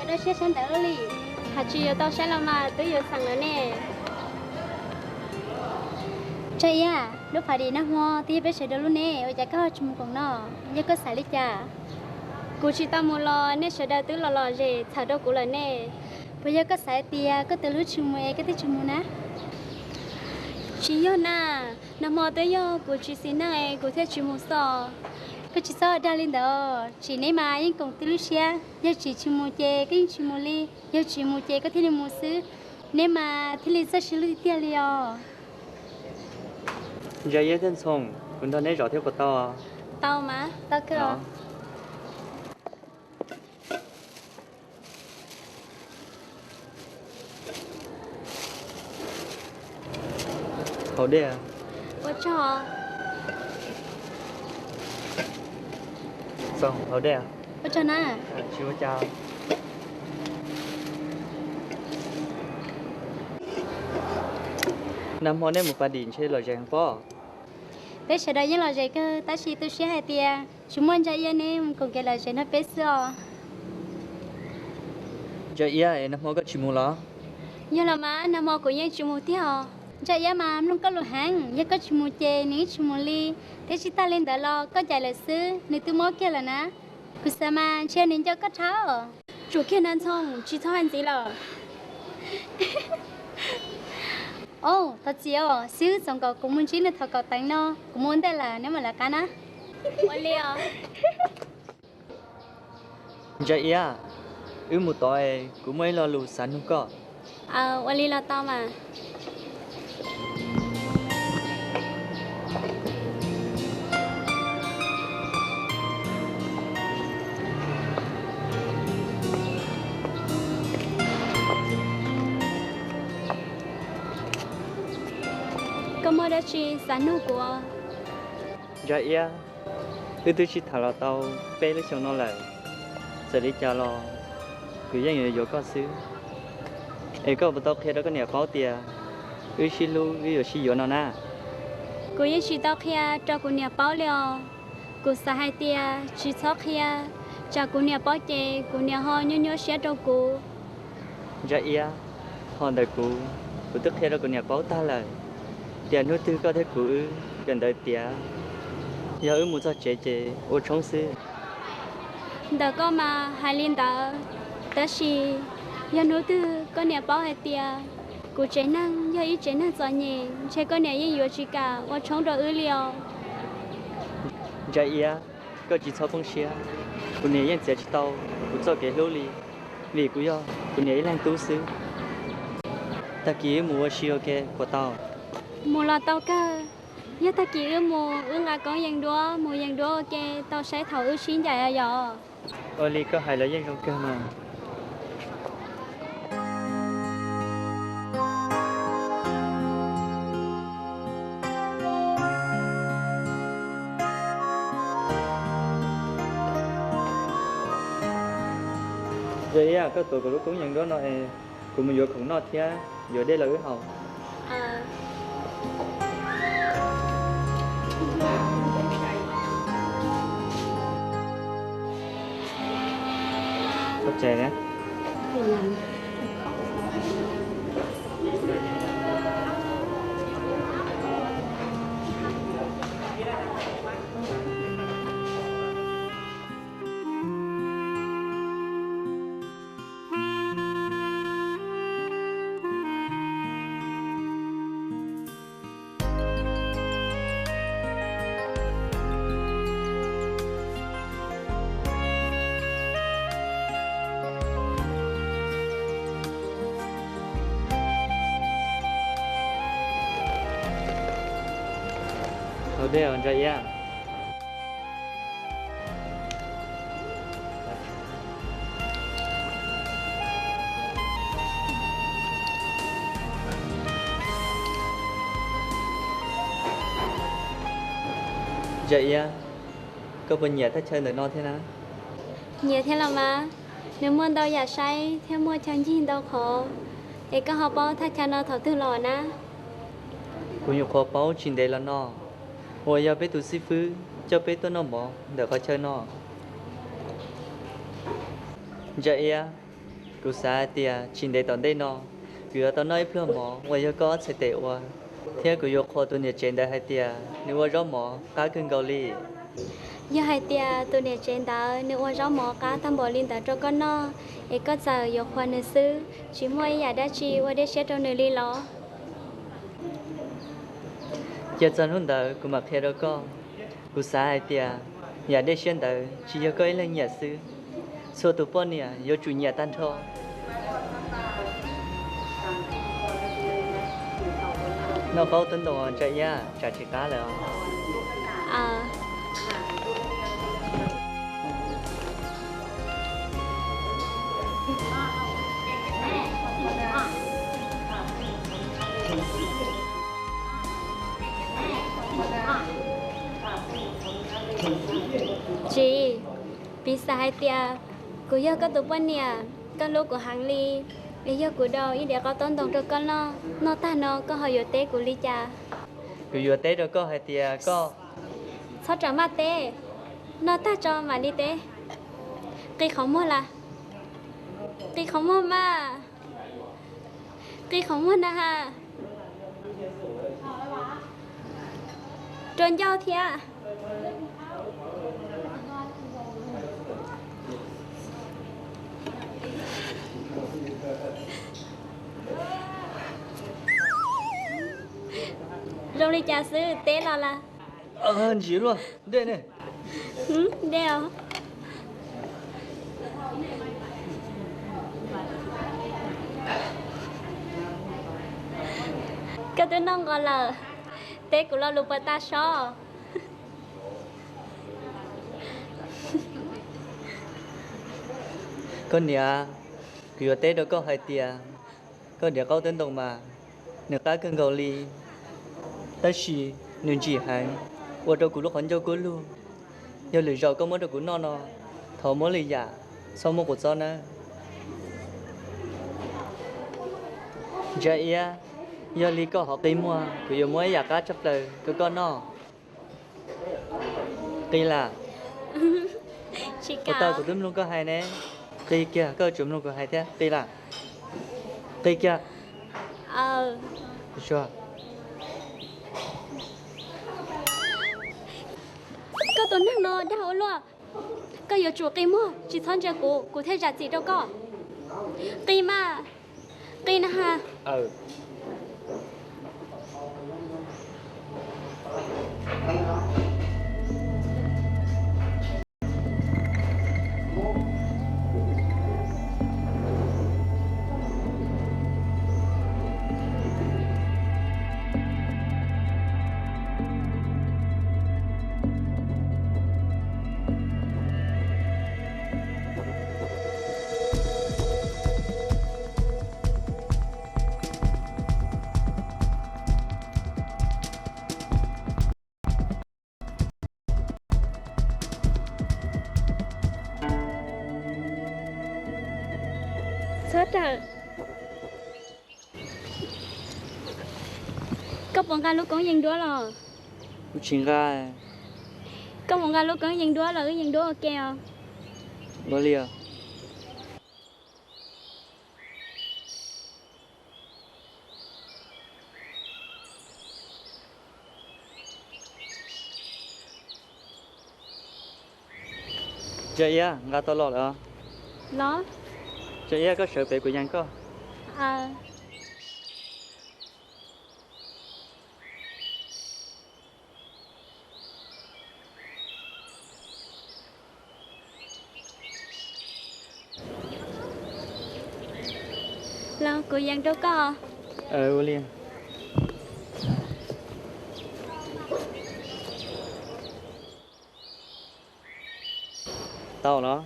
Dab siab sab ntawd li, hais tsis yuav tau saib los mas twb yuav xeem lawm ne. Ntsa Iab, lub party nag hmo twb yog peb sawv daws lub ne, ua cas koj ho tsis mus koom no? Yog koj xav li cas? Kuv tsis tau mus los nej sawv daws twb los lom zem txhawm rau kuv lawm ne. Puas yog koj xav hais tias koj tus hlub tsis mus es koj thiaj tsis mus na? Tsis yog na, nag hmo twb yog kuv tsis xis neej es kuv thiaj tsis mus xwb. Koj tsis txhob dag li ntawd, Tsim neb mas yeej koom tib lub siab, yog Tsim tsis mus ces koj yeej tsis mus li, yog Tsim mus ces koj thiaj li mus xwb. Neb mas thiaj li txawj sib hlub tiag tiag li os. Ntsa Iab thiab Ntxhoo, kuv nrog neb zov thiab puas tau? Tau mas, tau kawg. Haus dej. Ua tsaug. Haus dej. Ua tsaug na. Tsis ua cas. Nag hmo nej mus party ntshe lom zem heev pob. Peb sawv daws yeej lom zem kawg tab sis tu siab hais tias tsis muaj Ntsa Iab neb mus koom kev lom zem nrog peb xwb os. Ntsa Iab, es nag hmo koj tsis mus los? Yog los mas nag hmo kuv yeej tsis mus tiag os. Ntsa Iab mas mloog koj lus heev, yog koj tsis mus ces nws yeej tsis mus li, thiab tsis tag li ntawd los koj cais lawm xwb nws twb mob kiag lawm na. Kuv xav mas ntshe nws nco koj dhau. Tsum kiag na Ntxhoo, tsis txhob hais ntxiv lawm. Au, thov txim os, xib hwb txoov kom kuv mus ntsib nws thaum kaum teev no, kuv mus ua ntej lawm, neb mam lawv qab na. Ua li os. Ntsa Iab, wb mus tod es kuv muaj ib lo lus xav nug koj. Ua li los tau mas. Koj muaj dab tsi xav nug kuv? Ntsa Iab, wb twb sib tham los tau peb lub xyoo no lawm, txawm li cas los kuv yeej yuav yuav koj xwb. Es koj puas tau qhia rau koj niam paub tias wb sib hlub wb yuav sib yuav no na? Kuv yeej tsis tau qhia rau kuv niam paub li os. Kuv xav hais tias tsis txhob qhia, tsam kuv niam paub ces kuv niam ho nyuaj nyuaj siab rau kuv. Ntsa Iab, ho ntawm kuv, kuv twb qhia rau kuv niam paub tag lawm tias hnub twg koj thiab kuv wb kawm ntawv tiav, yog wb mus txog tsev ces ua tshoob xwb. Ntawm koj mas hais li ntawd, tab sis yog hnub twg koj niam paub hais tias kuv tsev neeg yog ib tsev neeg txom nyem, ntshe koj niam yeej yuav tsis kam ua tshoob rau wb li os. Ntsa Iab, koj tsis txhob poob siab, kuv niam yeej txiav tsis tau kuv txoj kev hlub li, vim kuv yog kuv niam ib leeg tub xwb. Tag kis wb mus ua si ua ke puas tau? Mus los tau kawg. Yog tag kis wb mus wb nqa koob yees duab mus yees duab ua ke tau saib thaum wb sib ncaim yom. Ua li koj hais los yeej zoo kawg mas. Ntsa Iab, koj tuav kuv lub koob yees duab no es kuv mus yuav khoom noj thiab yuav dej los wb haus. Haus dej os Ntsa Iab. Ntsa Iab, koj puas nyiam thaj chaw ntawm no thiab na? Nyiam thiab los mas, nws muaj ntau yam saib thiab muaj chaw ncig ntau qhov, es koj ho paub thaj chaw no thaum twg los na? Kuv nyuam qhuav paub tsis ntev los no, uas yog peb tus xib fwb coj peb tuaj noj mov ntawm qhov chaw no. Ntsa Iab, Kuv xav hais tias tsis ntev tom ntej no, kuv yuav tau noj ib pluag mov uas yog koj ob txhais tes ua, thiab kuv yuav qhuas tus niam tsev ntawd hais tias nws ua zaub mov qab kawg nkaus li. Yog hais tias tus niam tsev ntawd nws ua zaub mov qab tag npaum li ntawd rau koj noj, es koj txawm yuav qhuas nws xwb, tsis muaj ib yam dab tsi ua dej siab rau nws li los? Cia txog hnub ntawd kuv mam qhia rau koj. Kuv xav hais tias yam dej siab ntawd tsis yog koj ib leeg nyiam xwb, txhua tus poj niam yuav tsum nyiam tag nrho. Noj qaub tub ntoo Ntsa Iab, tsam tsis qab lawm os. Tsis, piv xam hais tias kuv yog koj tus poj niam, koj hlub kuv heev li, es yog kuv daus ib diav qaub tub ntoo rau koj noj, noj tag no koj ho yuav teb kuv li cas? Kuv yuav teb rau koj hais tias koj... Txhob ram maj teb, noj tag tso mam li teb. Qi qhov muag las, qi qhov muag mas, qi qhov muag na has. Rua ncauj thiab. Zoo li cas xwb, teb los las? Ntsim luaj, dej ne. Dej os. Koj twb noj nqos lawm, teb kuv lo lus puas tas sob? Koj niam, kuv yuav teb rau koj hais tias koj diav qaub tub ntoo mas nws qab kawg nkaus li, tab sis nws ntsim heev, ua rau kuv lub qhov ncauj kub lug. Yog lwm zaus koj muab rau kuv noj no, thov muab lwm yam, txhob muab quav txob nawb. Ntsa Iab, yog li koj ho qi muag, kuv yuav muab ib yam qab tshaj plaws rau koj noj. Qi las? Tsis kam. Ua tau kuv twb mloog koj hais ne. Qi kiag, koj yuav tsum mloog kuv hais thiab. Qi las? Qi kiag. Koj tus neeg no dag ua luaj. Koj yuav tsum qi muag, tsis txhob ntsia kuv, kuv thiaj zam txim rau koj. Qi mas, qi na has. Txhob rawm. Koj puas nqa lub koob yees duab los? Kuv tsis nqa. Koj mus nqa lub koob yees duab los wb yees duab ua ke os. Ua li os. Ntsa Iab, nqa tau los lawm os. Los. Ntsa Iab, koj sawv pem kuv yees koj. Los kuv yees rau koj. Ua li. Tau los?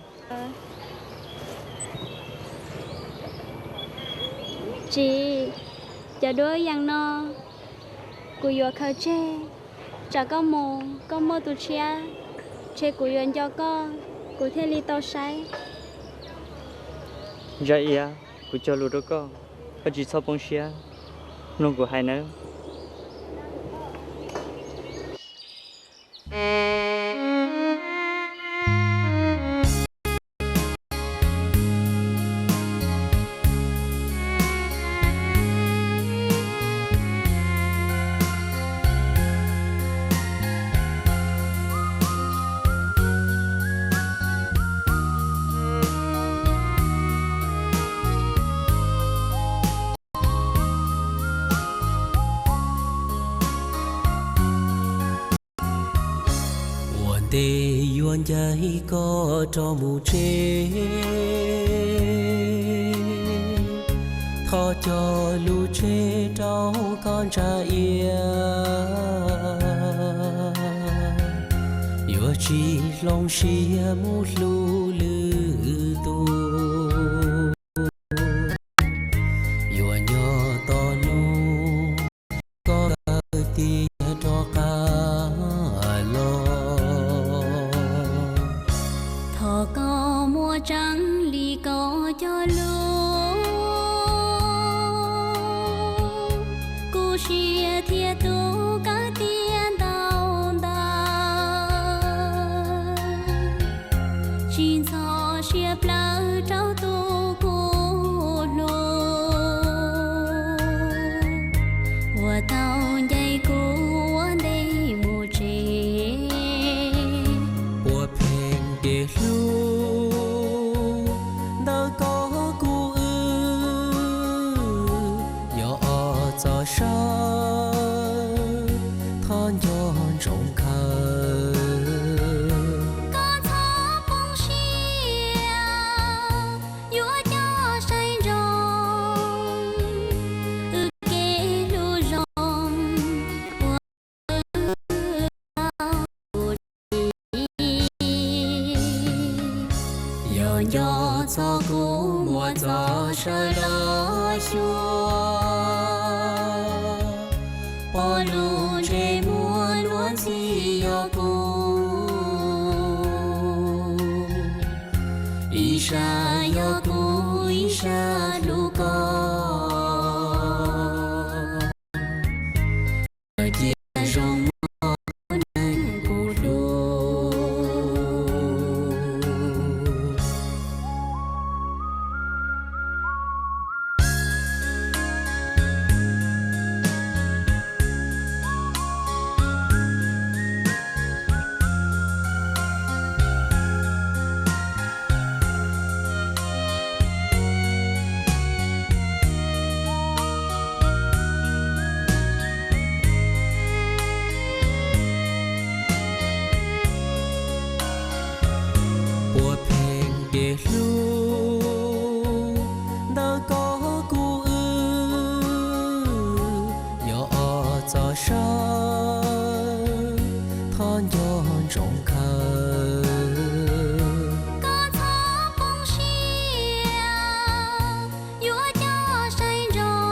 Tsis, cov duab yees no kuv yuav khaws tseg, tsam koj mus koj muaj tus tshiab, ntshe kuv yuav nco koj, kuv thiaj li tau saib. Ntsa Iab, kuv cog lus rau koj, koj tsis txhob poob siab, mloog kuv hais nawb. Tes yuav ncaim koj rov mus tsev, thov cog lus tseg rau koj ntsa iab, yuav tsis hloov siab mus hlub lwm tus. Yuav nyob tos hnub koj kawg tiag rov qab los. Thov koj muaj tseeb li koj cog lus, kuv siab thiab tus kawg tiag ntau ntau. Tsis ntxhov siab plawv rau tus kuv hlub, uas tau ncaim kuv ua ntej mus tsev. Puas pheej kev hlub ntawm koj kuv wb, yog ob txoj saw thov nco ntsoov khaws. Koj txhob poob siab, yuav coj saib ntsoov wb kev hlub zoo uas wb tau ris. Yog nco txog kuv muaj txoj saw los xyuas, pom lub ntsej muag luag ntxhi yog kuv, ib sab yog kuv ib sab hlub koj. Cia zoo mog tus neeg kuv hlub. Puas pheej kev hlub ntawm koj kuv wb, yog ob txoj saw thov nco ntsoov khaws. Koj txhob poob siab, yuav coj saib ntsoov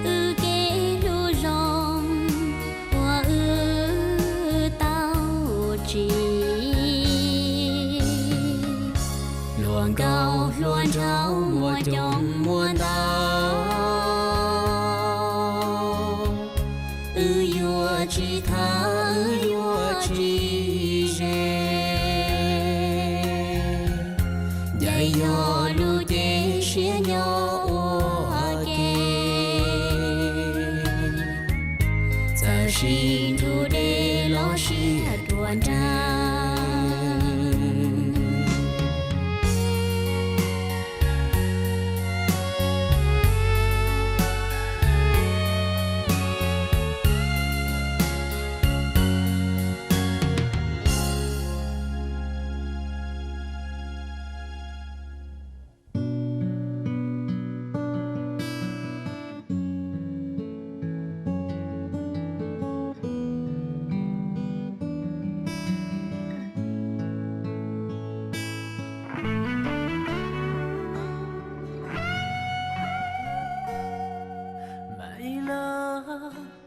wb kev hlub zoo uas wb tau ris. Hluas nkauj hluas nraug muaj coob muaj ntau, wb yuav tsis tham wb yuav tsis ze. Ncaim yog lub cev siab nyob ua ke, txawm sib nrug deb los sib ruam nrag.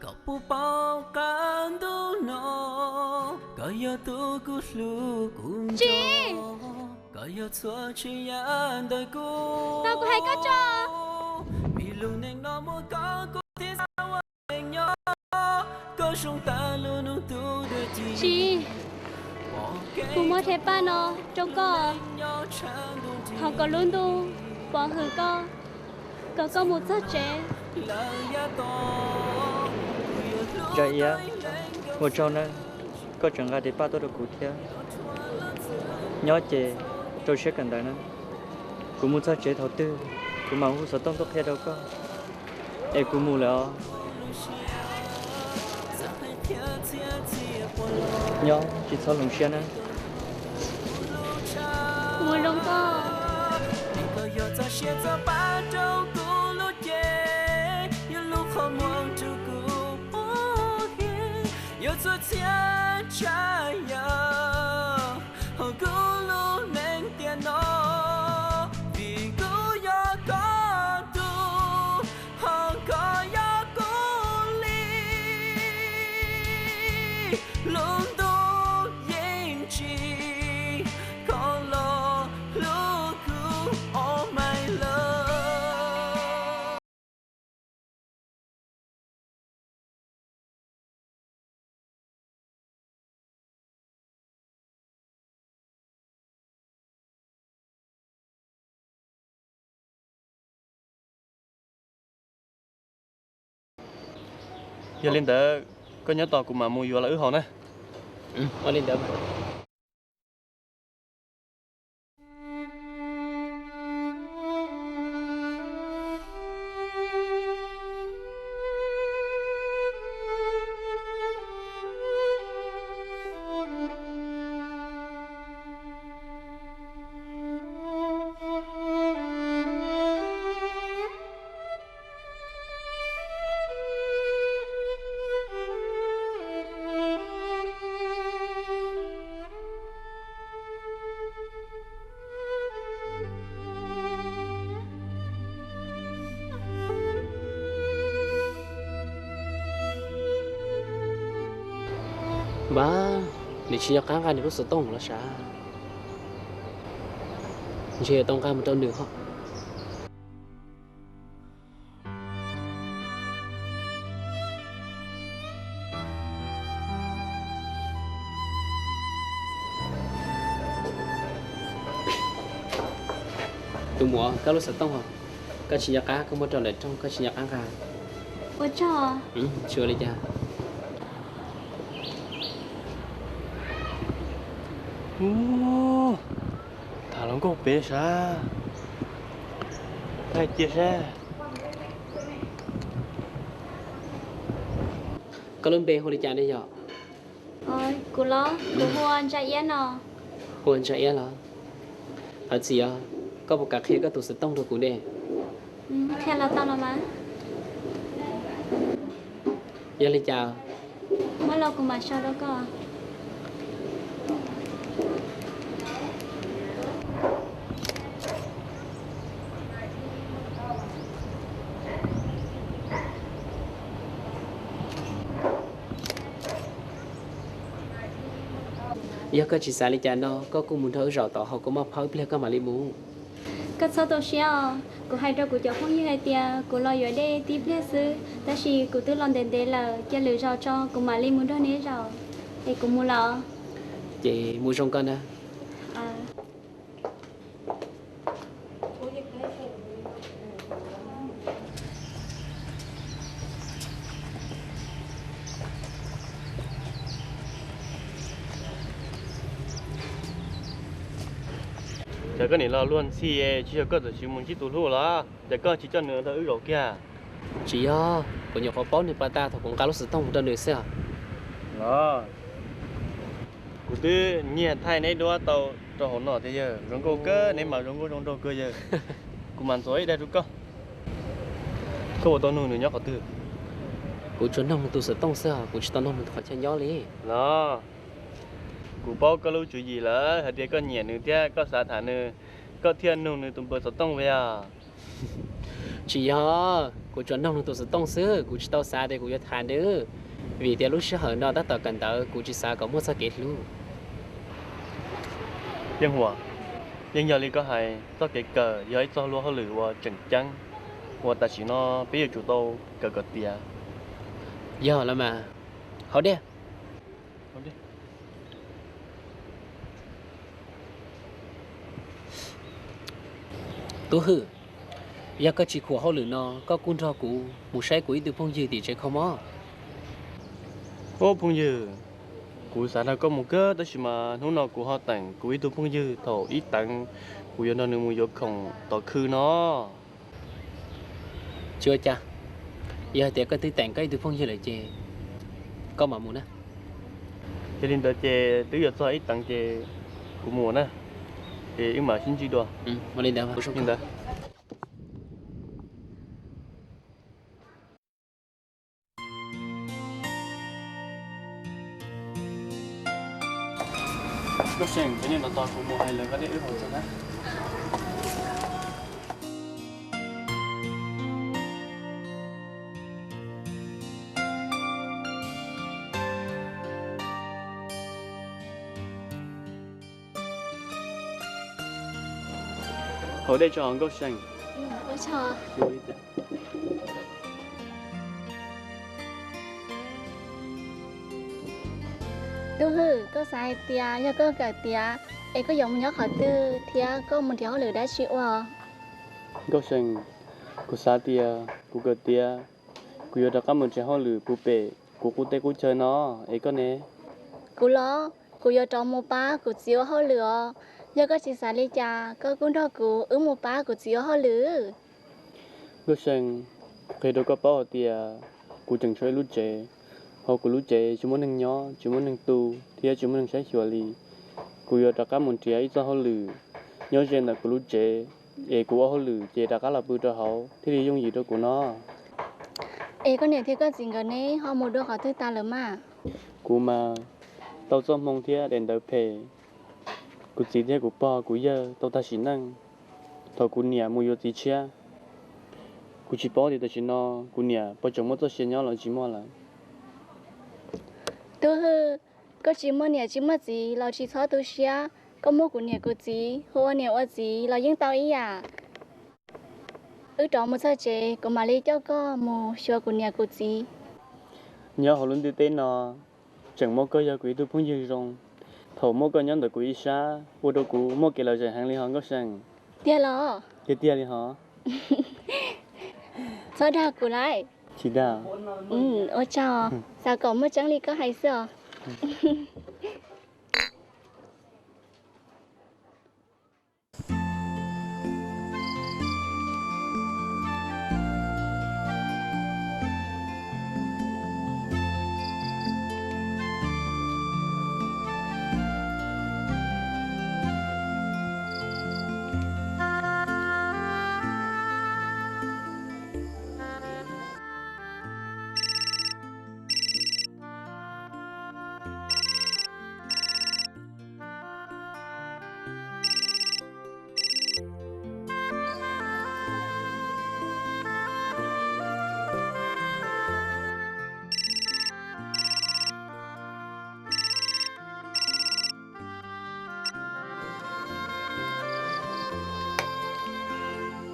Koj puas paub qab ntuj no, koj yog tus kuv hlub kuv nco, koj yog txhua tsav yam ntawm kuv. Tau, kuv hais koj tso. Vim lub neej no muaj koj kuv thiaj xav ua neej nyob, koj zoo tag lub nug tus dab tsi. Tsis, kuv muab rhej paj no rau koj, thov kom lub ntuj pov hwm koj, kom koj mus txog tsev. Ntsa Iab, ua tsaug nawb, koj tseem nqa tes paj tuaj rau kuv thiab. Nyob ces rau siab kawm ntawv na, kuv mus txog tsev thaum twg kuv mam hu xov tooj tuaj qhia rau koj. Es kuv mus lawm os. Nyob tsis txhob hloov siab na. Mus zoo koj. Koj yuav txoj sia txoj pa rau kuv lub cev, yuav lub qhov muag rau kuv pub kev, yuav txhua txhia tshaj yam hauv kuv lub neej tiam no, vim kuv yog koj tug, hos koj yog kuv li. Lub ntuj yeej tsim, koj los hlub kuv, oh my love. Yog li ntawd, koj nyob tos kuv mam mus yuav los wb haus na. Ua li ntawd. Npab, nws tsis nco qab nqa nws lub xov tooj los sav. Ntshe yuav tau nqa mus rau nws hos. Tus muam, koj lub xov tooj os, koj tsis nco qab, koj muab rau lawm rooj, koj tsis nco qab nqa. Ua tsaug. Tsis ua li cas. Tham hluas nkauj pem sav, thaij cia seb. Koj lub npe hu li cas ne yom? Kuv los, kuv hu ua Ntsa Iab no. Hu ua Ntsa Iab los? Thov txim os, koj puas kam qhia koj tus xov tooj rau kuv ne? Qhia los tau los mas. Yog li cas? Muab los kuv mam sau rau koj. Yog koj tsis xav li cas no, koj kuj mus nrog wb zaum tom hauv kuv maj phab ib pliag koj mam li mus. Koj txhob tu siab os, kuv hais rau kuv cov phooj ywg hais tias kuv los yuav dej tib pliag xwb, tab sis kuv twb los ntev ntev lawm, cia lwm zaus tso kuv mam li mus nrog neb zaum. Es kuv mus lawm. Ces mus zoo koj na. Ces koj nim los luag ntxhi, tsis yog koj txawm tsis mus ntsib tus hlub los? Ces koj tsis coj nws nrog wb zaum kiag? Tsis yog, kuv nyuam qhuav paub nws pas tas thaum kuv nqa lub xov tooj mus rau nws xwb os. Los, kuv twb nyiag thaij neb duab tau rau hauv no thiab yawg, zoo nkauj kawg, neb mas zoo nkauj zoo nraug kawg yawg. Kuv mam ntxuav ib daim rau koj. Koj puas tau nug nws nyob qhov twg? Kuv tsuas noog tus xov tooj xwb os, kuv tsis tau noog nws qhov chaw nyob li. Los, kuv paub koj lub tswv yim lawm, hais tias koj nyiam nws thiab koj xav tham nws, koj thiaj nug nws tus npawb xov tooj li os. Tsis yog, kuv tsuas noog nws tus xov tooj xwb, kuv tsis tau xav tias kuv yuav tham nws, vim tias lub sij hawm no tab tom kawm ntawv, kuv tsis xav kom muaj txoj kev hlub. Yeej Huas, yeej yog li koj hais, txoj kev kawm yog ib txoj luag hauj lwm uas tseem ceeb, uas tam sim no peb yuav tsum tau kawm kom tiav. Yog los mas, haus dej. Tub Hwm, yog koj tsis khuam hauj lwm no, koj kuj nrog kuv mus saib kuv ib tug phooj ywg tim tsev kho mob. Ob phooj ywg, kuv xav nrog koj mus kawg tab sis mas hnub no kuv ho teem kuv ib tug phooj ywg thaum ib teev kuv yuav nrog nws mus yuav khoom tom khw no. Tsis ua cas, yog hais tias koj twb teem koj ib tug phooj ywg lawm ces koj mam mus na. Yog li ntawd ces twb yuav txog ib teev ces kuv mus na, ces wb mam sib ntsib dua. Li ntawd. Nkauj Seej, cov niag no tos kuv mus hais lawv koj dej wb haus tso na. Haus dej tso Nkauj Seej. Tub Hwj, koj xav hais tias yog koj kawm tiav es koj yuav mus nyob qhov twg thiab koj mus nrhiav hauj lwm dab tsi ua? Nkauj Seej, kuv xav tias kuv kawm tiav, kuv yuav rov qab mus nrhiav hauj lwm puag pem kuv qub teb qub chaw no, es koj ne? Kuv los, kuv yuav rov mus pab kuv txiv ua hauj lwm os. Yog koj tsis xav li cas, koj kuj nrog kuv wb mus pab kuv txiv ua hauj lwm. Nkauj Seej, kuv qhia rau koj paub hais tias kuv tseem tshuav ib lub tsev, hos kuv lub tsev tsis muaj neeg nyob, tsis muaj neeg tu, thiab tsis muaj neeg saib xyuas li. Kuv yuav rov qab mus nrhiav ib txoj hauj lwm nyob ze ntawm kuv lub tsev, es kuv ua hauj lwm ces rov qab los pw rau hauv thiaj li yooj yim rau kuv no. Es koj niam thiab koj txiv nkawd ne ho mus dua qhov twg tas lawm mas? Kuv mas tau txoj hmoo thiab daim ntawv phem, kuv txiv thiab kuv pog kuv yawg tau tag sim neej thaum kuv niam mus yuav txiv tshiab. Kuv tsis paub tias tam sim no kuv niam puas tseem muaj txoj sia nyob los tsis muaj lawm. Tub Hwj, koj tsis muaj niam tsis muaj txiv los tsis txhob tu siab, koj muab kuv niam kuv txiv hu ua niam ua txiv los yeej tau ib yam. Wb rov mus txog tsev kuv mam li coj koj mus xyuas kuv niam kuv txiv. Nyob hauv lub ntiaj teb no tseem muaj koj yog kuv ib tug phooj ywg zoo. Thaum muaj koj nyob ntawm kuv ib sab ua rau kuv muaj kev lom zem heev li hos Nkauj Seej. Tiag los? Tiag tiag li hos. Txhob dag kuv lawm. Tsis dag. Ua tsaug, xav kom muaj tseeb li koj hais xwb os.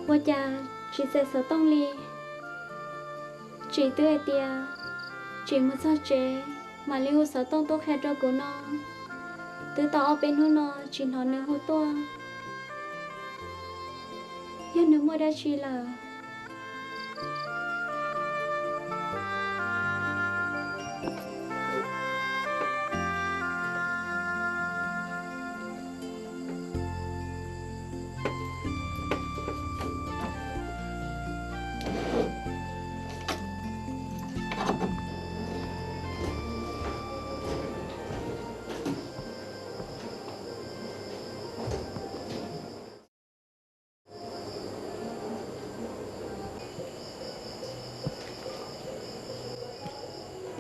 Ua cas tsis txais xov tooj li? Tsim twb hais tias tsim mus txog tsev mam li hu xov tooj tuaj qhia rau kuv no. Twb tau ob peb hnub no tsis hnov nws hu tuaj. Yog nws muaj dab tsi lawm?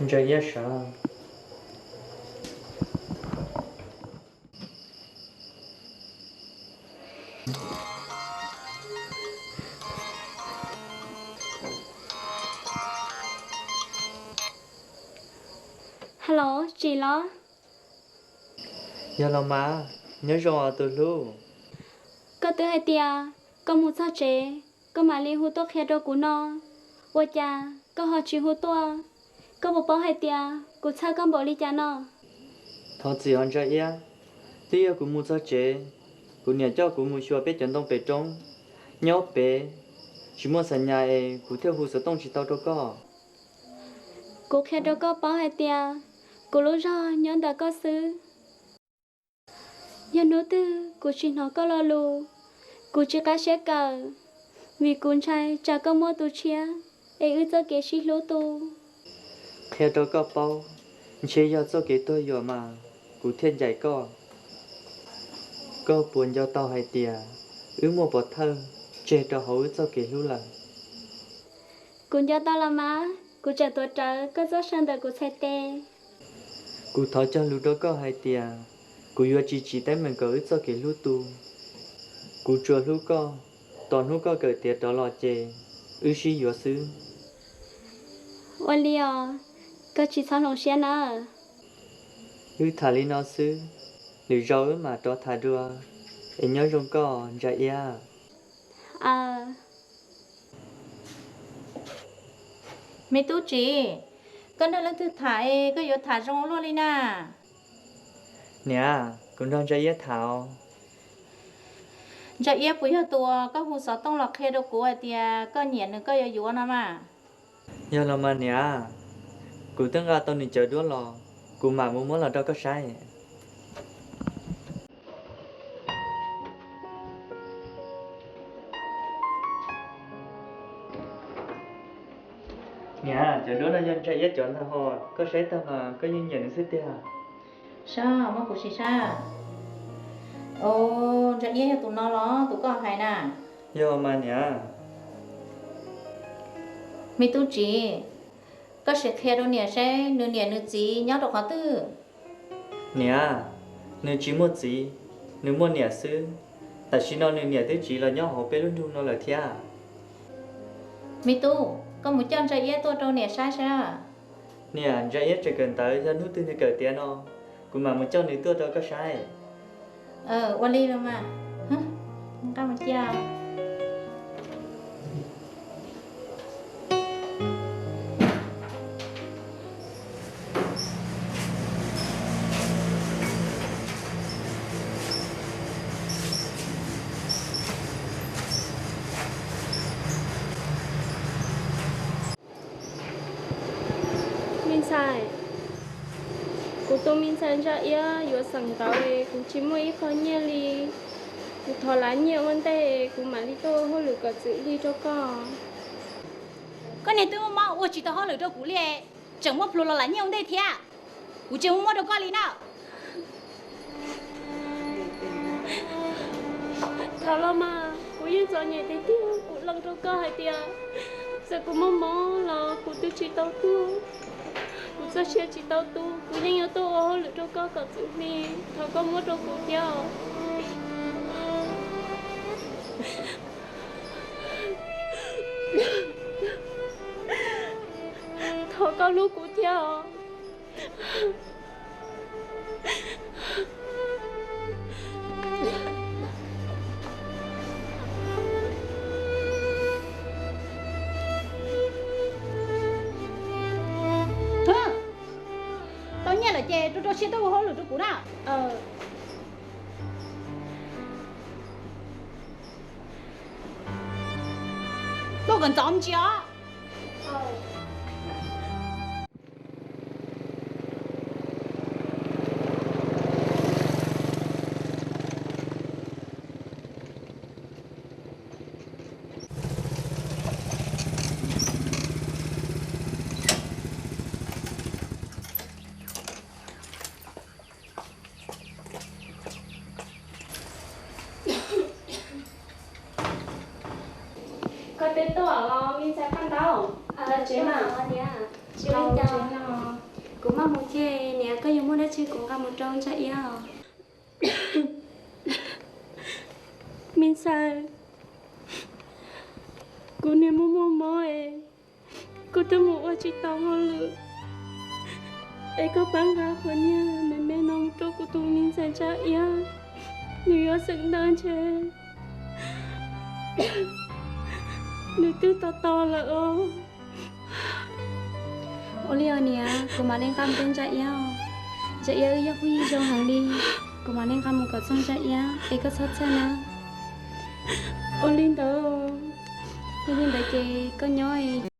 Ntsa Iab sav. Hello, Tsim los? Yog los mas, nyob zoo os tus hlub. Koj twb hais tias koj mus txog tsev koj mam li hu tuaj qhia rau kuv no, ua cas koj ho tsis hu tuaj? Koj puas paub hais tias kuv txhawj koj npaum li cas no? Thov txim os Ntsa Iab, twb yog kuv mus txog tsev, kuv niam coj kuv mus xyuas peb cov ntoo pem roob, nyob pem tsis muaj xam nyas es kuv thiaj hu xov tooj tsis tau rau koj. Kuv qhia rau koj paub hais tias kuv lub zog nyob ntawm koj xwb. Yog hnub twg kuv tsis hnov koj lo lus, kuv tsis qab siab kawm, vim kuv ntshai tsam koj muaj tus tshiab es wb txoj kev sib hlub tu. Qhia rau koj paub, Ntshe yog txoj kev tuag yuam mas kuv thiaj ncaim koj. Koj puas nco tau hais tias wb muaj pov thawj tseg rau hauv wb txoj kev hlub lawm? Kuv nco tau los mas, kuv tseem tuav rawv koj txoj saw ntawm kuv txhais tes. Kuv thov cog lus rau koj hais tias kuv yuav tsis tsim teeb meem kom wb txoj kev hlub tu. Kuv tsuas hlub koj, tos hnub koj kawm tiav rov los ces wb sib yuav xwb. Ua li os, koj tsis txhob hloov siab nawb. Wb tham li no xwb, lwm zaus wb mam rov tham dua, es nyob zoo koj Ntsa Iab. Me tub tsis, koj nrog leej twg tham es koj yuav tham zoo luaj li na? Niam, kuv nrog Ntsa Iab tham os. Ntsa Iab puas yog tus uas koj hu xov tooj los qhia rau kuv hais tias koj nyiam nws koj yuav yuav no mas? Yog los mas niam, kuv twb nqa tau nws cov duab los, kuv mam mus muab los rau koj saib. Niam, cov duab no yog Ntsa Iab cov ntag hos, koj saib tag mas koj yeej nyiam nws xwb tiag. Sab, muab kuv sim saib. Os, Ntsa Iab yog tus no los tus koj hais na? Yog mas niam. Me tub tsis, koj sim qhia rau niam seb nws niam nws txiv nyob rau qhov twg? Niam, nws tsis muaj txiv, nws muaj niam xwb. Tam sim no nws niam twb tsiv los nyob hauv peb lub nroog no lawm thiab. Me tub, koj mus coj Ntsa Iab tuaj rau niam saib seb. Niam, Ntsa Iab tseem kawm ntawv, yog hnub twg nws kawm tiav no, kuv mam mus coj nws tuaj rau koj saib. Ua li los mas, nqa mus cia. Me ntxhais, kuv tus me ntxhais Ntsa Iab yuav xeem ntawv, kuv tsis muaj ib qho nyiaj li. Kuv thov lav nyiaj ua ntej, kuv mam li tuaj ua hauj lwm kom txwm lig rau koj. Koj niag twb muaj mob ua tsis tau hauj lwm rau kuv li, tseem muaj plhus los lav nyiaj ua ntej thiab. Kuv tsis muaj muab rau koj li na. Thaum los mas kuv yeej txom nyem tiag tiag, kuv lees rau koj hais tias txawm kuv muaj mob los kuv twb tsis tau tuag, kuv txoj sia tsis tau tu, kuv yeej yuav tuaj ua hauj lwm rau koj kom txwm lig. Thov koj muab rau kuv thiab. Thov koj hlub kuv thiab os. Tau nyiaj lawm ces rau rau siab tuaj ua hauj lwm rau kuv na. Tuaj kom ntxov ntsia os. Koj twb tuaj los me ntxhais Paj Ntaub? Tsev mas, tsis li cas, kuv maj mus thiab. Niam, koj yuav muaj dab tsi kuv nqa mus rau Ntsa Iab os. Me ntxhais, kuv niag muaj muaj mob es kuv twb mus ua tsis tau hauj lwm, es koj pab nqa qhov nyiaj me me no mus rau kuv tus me ntxhais Ntsa Iab, nws yuav xeem ntawv ntshe nws twb to taub lawm os. Ua li os niam, kuv mam li nqa mus rau Ntsa Iab. Ntsa Iab wb yog phooj ywg zoo heev li, kuv mam li nqa mus kom txog Ntsa Iab es koj txhob txhawj na. Ua li ntawd, yog li ntawd ces koj nyob